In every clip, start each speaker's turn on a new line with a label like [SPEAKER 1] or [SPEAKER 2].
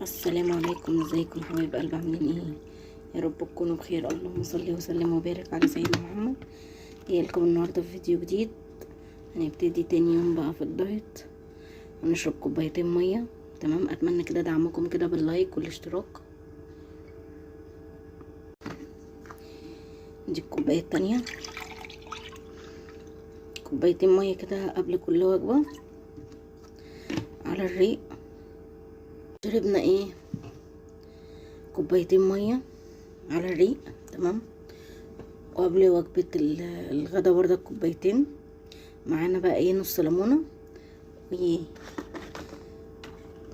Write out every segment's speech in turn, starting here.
[SPEAKER 1] السلام عليكم، ازيكم حبايب قلب؟ عاملين ايه؟ يا رب تكونوا بخير. اللهم صل وسلم وبارك على سيدنا محمد. جاية لكم النهارده في فيديو جديد. هنبتدي تاني يوم بقى في الدايت، هنشرب كوبايتين مية. تمام، اتمنى كده دعمكم كده باللايك والاشتراك. دي الكوباية التانية، كوبايتين مية كده قبل كل وجبة على الريق. شربنا ايه؟ كوبايتين مية على الريق، تمام. وقبل وجبة الغدا برضه كوبايتين. معانا بقى ايه؟ نص ليمونه و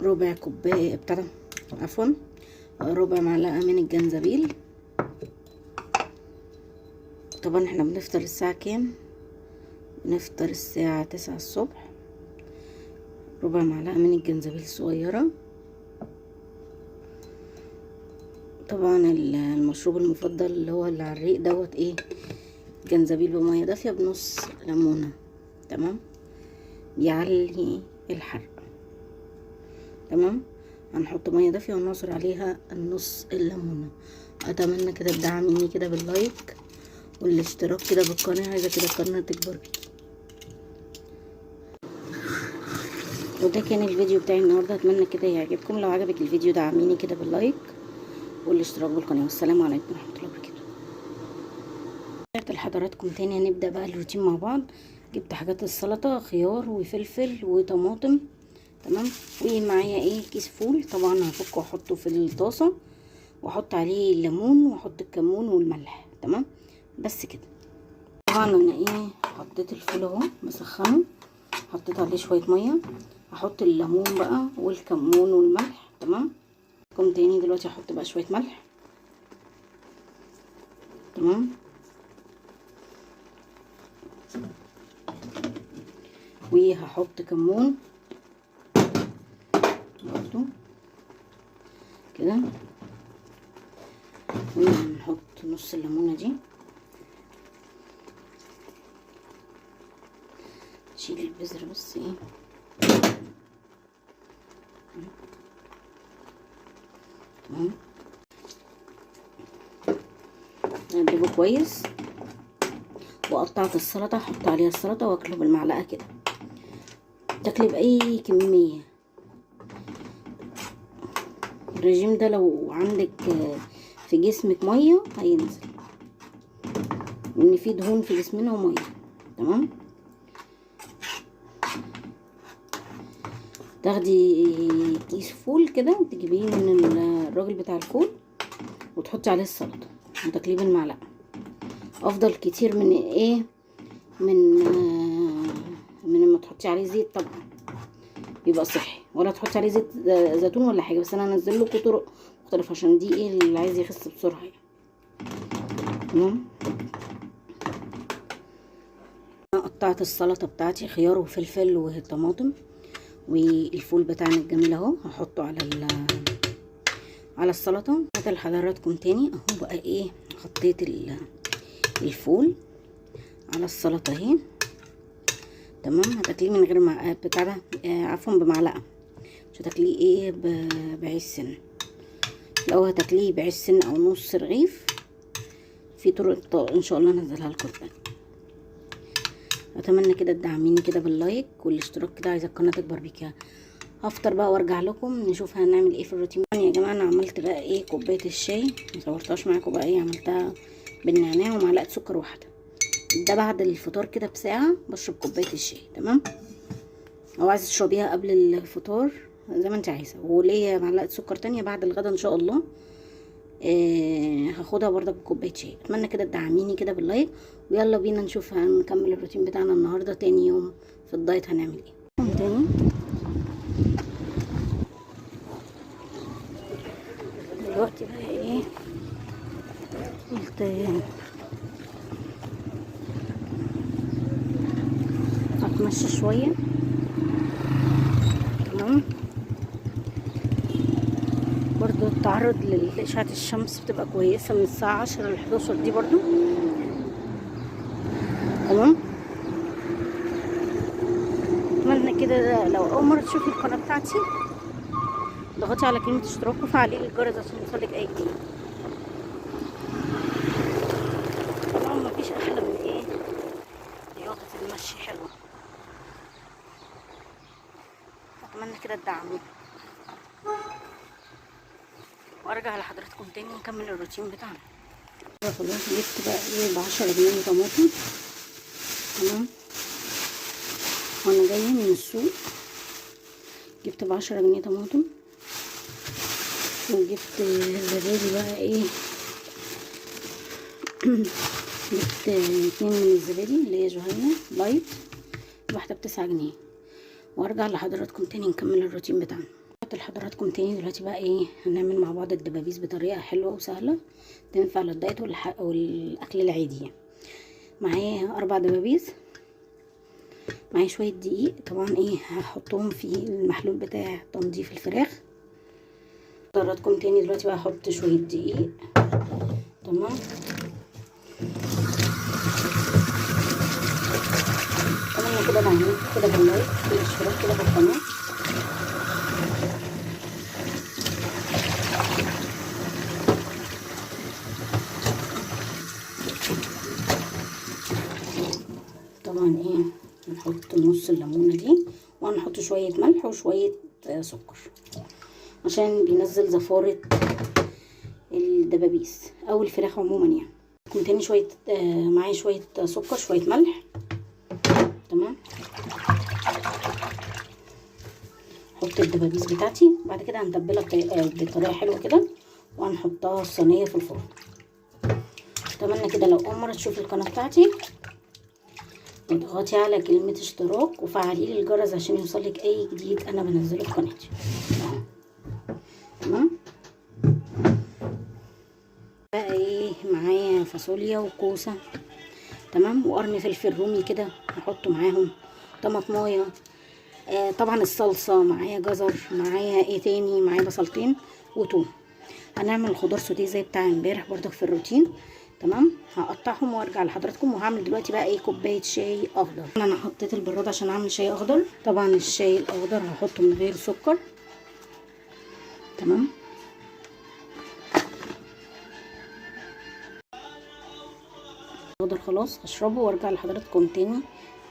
[SPEAKER 1] ربع كوباية بتاع عفوا ربع معلقه من الجنزبيل. طبعا احنا بنفطر الساعة كام؟ بنفطر الساعة 9 الصبح. ربع معلقه من الجنزبيل الصغيرة. طبعا المشروب المفضل اللي هو اللي على الريق دوت ايه؟ جنزبيل بميه دافيه بنص ليمونه، تمام. بيعلي الحرق، تمام. هنحط مية دافيه ونعصر عليها النص الليمونه. اتمنى كده تدعميني كده باللايك والاشتراك كده بالقناة، عايزه كده القناة تكبر بيكي. وده كان الفيديو بتاعي النهارده، اتمنى كده يعجبكم. لو عجبك الفيديو دعميني كده باللايك والاشتراك بالقناة. والسلام عليكم ورحمة الله وبركاته. رجعت لحضراتكم تاني، هنبدا بقى الروتين مع بعض. جبت حاجات السلطة، خيار وفلفل وطماطم، تمام. ومعايا ايه؟ كيس فول، طبعا هفكه واحطه في الطاسه واحط عليه الليمون واحط الكمون والملح، تمام. بس كده. طبعا انا ايه؟ حطيت الفول اهو مسخنه، حطيت عليه شوية مية، هحط الليمون بقى والكمون والملح، تمام. كم تاني دلوقتي هحط بقى شوية ملح، تمام. وهحط كمون برضو كده، ونحط نص الليمونه دي. شيل البذر بس ايه، تمام. نقلبه كويس. وقطعت السلطة، احط عليها السلطة واكله بالمعلقه كده. تاكلي باي كمية. الرجيم ده لو عندك في جسمك مية هينزل، لان في دهون في جسمنا ومية، تمام. تاخدي كيس فول كده تجيبيه من الراجل بتاع الفول وتحطي عليه السلطة وتاكليه بالمعلقه، افضل كتير من ايه؟ من ما تحطي عليه زيت. طبعا بيبقى صحي، ولا تحطي عليه زيت زيتون ولا حاجة. بس انا هنزل لكم طرق مختلفة عشان دي ايه اللي عايز يخس بسرعة يعني، تمام. انا قطعت السلطة بتاعتي، خيار وفلفل وطماطم والفول بتاعنا الجميل اهو، هحطه على السلطة. هات لحضراتكم تاني اهو بقى ايه، حطيت الفول على السلطة اهي، تمام. هتاكليه من غير ما بتاع ده، عفوا بمعلقه، مش هتاكليه ايه بعيش سن. لو هتاكليه بعيش سن او نص رغيف، في طرق ان شاء الله انزلها لكم. اتمنى كده تدعميني كده باللايك والاشتراك كده، عايزه القناة تكبر بيكي. هفطر بقى وارجع لكم نشوف هنعمل ايه في الروتين. يا جماعة انا عملت بقى ايه؟ كوباية الشاي ما صورتهاش معاكم بقى، ايه عملتها؟ بالنعناع ومعلقة سكر واحدة. ده بعد الفطار كده بساعة بشرب كوباية الشاي، تمام. او عايزه تشربيها قبل الفطار زي ما انت عايزه. وليا معلقه سكر تانية بعد الغدا ان شاء الله، هاخدها برضه بكوبايه شاي. اتمنى كده تدعميني كده باللايك، ويلا بينا نشوف هنكمل الروتين بتاعنا النهارده تاني يوم في الدايت هنعمل ايه تاني. دلوقتي بقى ايه؟ قلت اتمشى شوية، تمام. برضو التعرض لإشعة الشمس بتبقى كويسة من الساعة 10 ل 11 دي برضو، تمام. اتمنى كده لو أول مرة تشوفي القناة بتاعتي اضغطي على كلمة اشتراك وفعلي الجرس عشان يوصلك اي جديد. طبعا مفيش احلى من ايه رياضة المشي حلوة. اتمنى كده تدعموني وارجع لحضراتكم تاني نكمل الروتين بتاعنا. خلاص جبت بقى ايه ب10 جنيه طماطم. تمام، وانا جاية من السوق جبت ب10 جنيه طماطم، وجبت الزبادي بقى ايه جبت 2 من الزبادي اللي هي جهينة light، واحدة ب9 جنيه. وارجع لحضراتكم تاني نكمل الروتين بتاعنا. لحضراتكم تاني دلوقتي بقى ايه هنعمل مع بعض الدبابيس بطريقة حلوة وسهلة تنفع للدايت والاكل العادي يعني. معايا 4 دبابيس، معايا شوية دقيق طبعا ايه هحطهم في المحلول بتاع تنظيف الفراخ. حضراتكم تاني دلوقتي بقى هحط شوية دقيق. تمام، اتمنى كده دعموني كده بال like والاشتراك كده بالقناة. طبعا ايه نحط نص الليمونه دي، وهنحط شوية ملح وشوية سكر عشان بينزل زفاره الدبابيس او الفراخ عموما يعني. تاني شوية معايا شوية سكر شوية ملح. تمام، احط الدبابيس بتاعتي. بعد كده هنتبلها بطريقة حلوة كده، وهنحطها الصينية في الفرن. اتمنى كده لو اول مرة تشوفي القناة بتاعتي اضغطي على كلمة اشتراك وفعلي الجرس عشان يوصلك اي جديد انا بنزله في قناتي. تمام، بقى ايه معايا فاصوليا وكوسه. تمام، وقرن فلفل رومي كده هحطه معاهم، طماطمايه، طبعا الصلصه، معايا جزر، معايا ايه تاني، معايا بصلتين وتوم. هنعمل خضار سوتيه زي بتاع امبارح برضك في الروتين. تمام، هقطعهم وارجع لحضراتكم. وهعمل دلوقتي بقى ايه كوباية شاي اخضر. انا حطيت البراد عشان اعمل شاي اخضر. طبعا الشاي الاخضر هحطه من غير سكر. تمام، اخضر خلاص هشربه وارجع لحضراتكم تاني.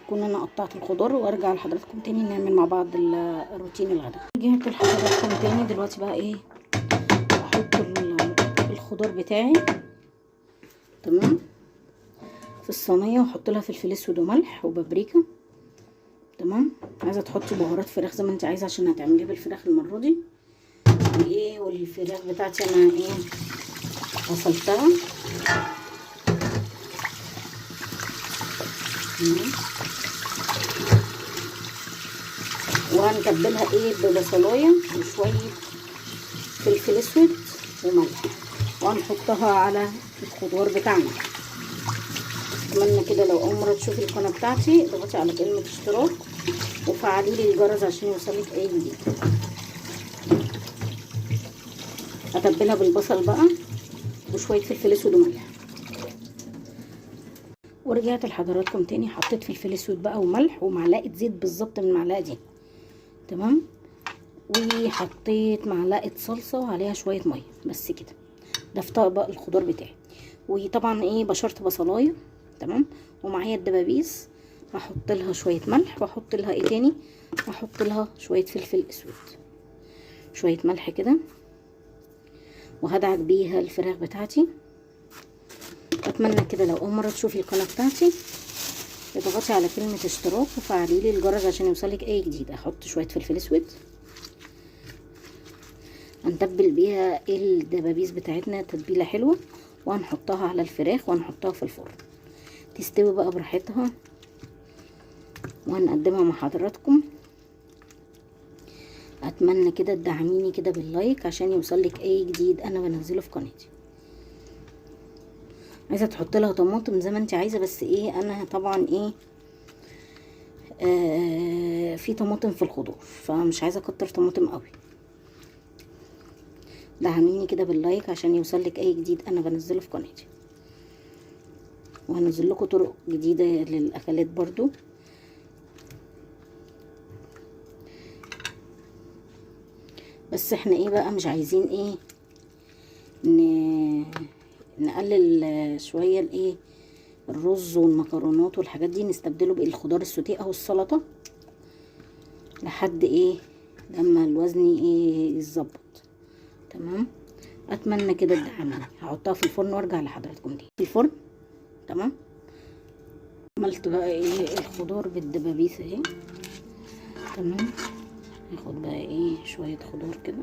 [SPEAKER 1] اكون انا قطعت الخضار وارجع لحضراتكم تاني نعمل مع بعض الروتين الغداء. رجعت لحضراتكم تاني دلوقتي بقى ايه احط الخضار بتاعي. تمام، في الصينية، واحط لها فلفل اسود وملح وبابريكا. تمام، عايزه تحطي بهارات فراخ زي ما انت عايزه عشان هتعمليه بالفراخ المرة دي. وايه والفراخ بتاعتي انا ايه غسلتها. وهنتبلها ايه ببصلايه وشوية فلفل اسود وملح، وهنحطها على الخضار بتاعنا. اتمنى كده لو اول مرة تشوفي القناة بتاعتي اضغطي على كلمة اشتراك وفعلي لي الجرس عشان يوصلك اي جديد. اتبلها بالبصل بقى وشوية فلفل اسود وملح. ورجعت لحضراتكم تاني، حطيت فلفل اسود بقى وملح ومعلقة زيت بالظبط من المعلقة دي. تمام، وحطيت معلقه صلصه وعليها شوية مية بس كده. ده في طبق الخضار بتاعي. وطبعا ايه بشرت بصلايه. تمام، ومعايا الدبابيس هحط لها شوية ملح، واحط لها ايه تاني، هحط لها شوية فلفل اسود، شوية ملح كده، وهدعك بيها الفراخ بتاعتي. اتمنى كده لو اول مرة تشوفي القناة بتاعتي اضغطي على كلمة اشتراك وفعلي لي الجرس عشان يوصلك اي جديد. احط شوية فلفل اسود، هنتبل بيها الدبابيس بتاعتنا تتبيله حلوة، وهنحطها على الفراخ وهنحطها في الفرن تستوي بقى براحتها، وهنقدمها مع حضراتكم. اتمنى كده تدعميني كده بال like عشان يوصلك اي جديد انا بنزله في قناتي. عايزه تحط لها طماطم زي ما انت عايزه، بس ايه انا طبعا ايه في طماطم في الخضار فمش عايزه اكتر طماطم قوي. دعميني كده بال like عشان يوصلك اي جديد انا بنزله في قناتي، وهنزل لكم طرق جديدة للاكلات برضو. بس احنا ايه بقى مش عايزين ايه نقلل شوية الايه الرز والمكرونات والحاجات دي، نستبدله بالخضار السوتيه او السلطة لحد ايه لما الوزن ايه يتظبط. تمام، اتمنى كده تدعموني. هحطها في الفرن وارجع لحضراتكم تاني في الفرن. تمام، عملت بقى ايه الخضار بالدبابيس اهي. تمام، ناخد بقى ايه شوية خضار كده.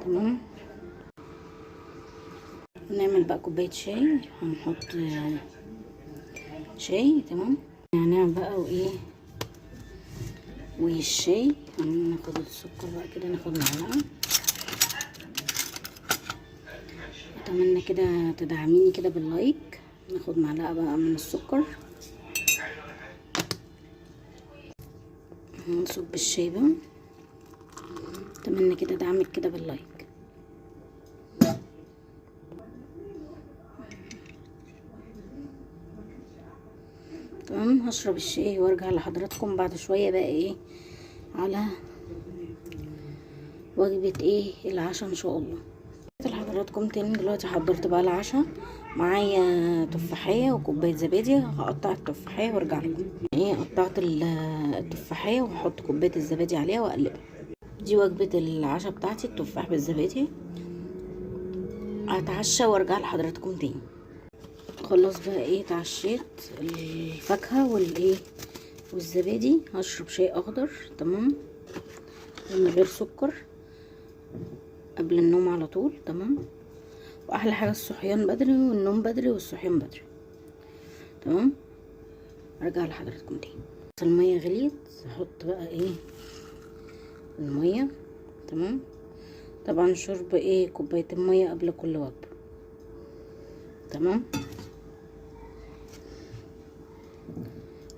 [SPEAKER 1] تمام، نعمل بقى كوباية شاي، هنحط شاي. تمام، نعناع بقى وايه والشاي، هناخد السكر بقى كده، ناخد معلقه. اتمنى كده تدعميني كده باللايك. ناخد معلقه بقى من السكر، نصب الشاي بقى. اتمنى كده دعمك كده باللايك. تمام، هشرب الشاي وارجع لحضراتكم بعد شوية بقى ايه على وجبة ايه العشاء ان شاء الله. لحضراتكم تاني دلوقتي حضرت بقى العشاء، معايا تفاحيه وكوبايه زبادي. هقطع التفاحيه وارجع لكم. ايه قطعت التفاحيه وهحط كوباية الزبادي عليها واقلبها. دي وجبة العشاء بتاعتي، التفاح بالزبادي. هتعشى وارجع لحضراتكم تاني. خلاص بقى ايه اتعشيت الفاكهة والايه والزبادي. هشرب شاي اخضر، تمام، من غير سكر قبل النوم على طول. تمام، واحلى حاجة الصحيان بدري والنوم بدري والصحيان بدري. تمام، ارجع لحضراتكم تاني. المية غليت، هحط بقى ايه المية. تمام، طبعا شرب ايه كوبايتين مية قبل كل وجبة. تمام،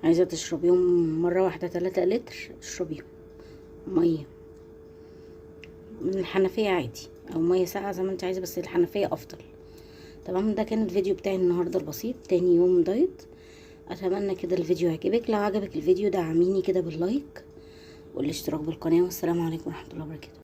[SPEAKER 1] عايزه تشربيهم مرة واحدة 3 لتر، اشربيهم مية من الحنفية عادي او مية ساقعه زي ما انت عايزه، بس الحنفية افضل. تمام، ده كان الفيديو بتاعي النهارده البسيط، تاني يوم دايت. اتمنى كده الفيديو يعجبك. لو عجبك الفيديو دعميني كده باللايك والاشتراك بالقناة، والسلام عليكم ورحمة الله وبركاته.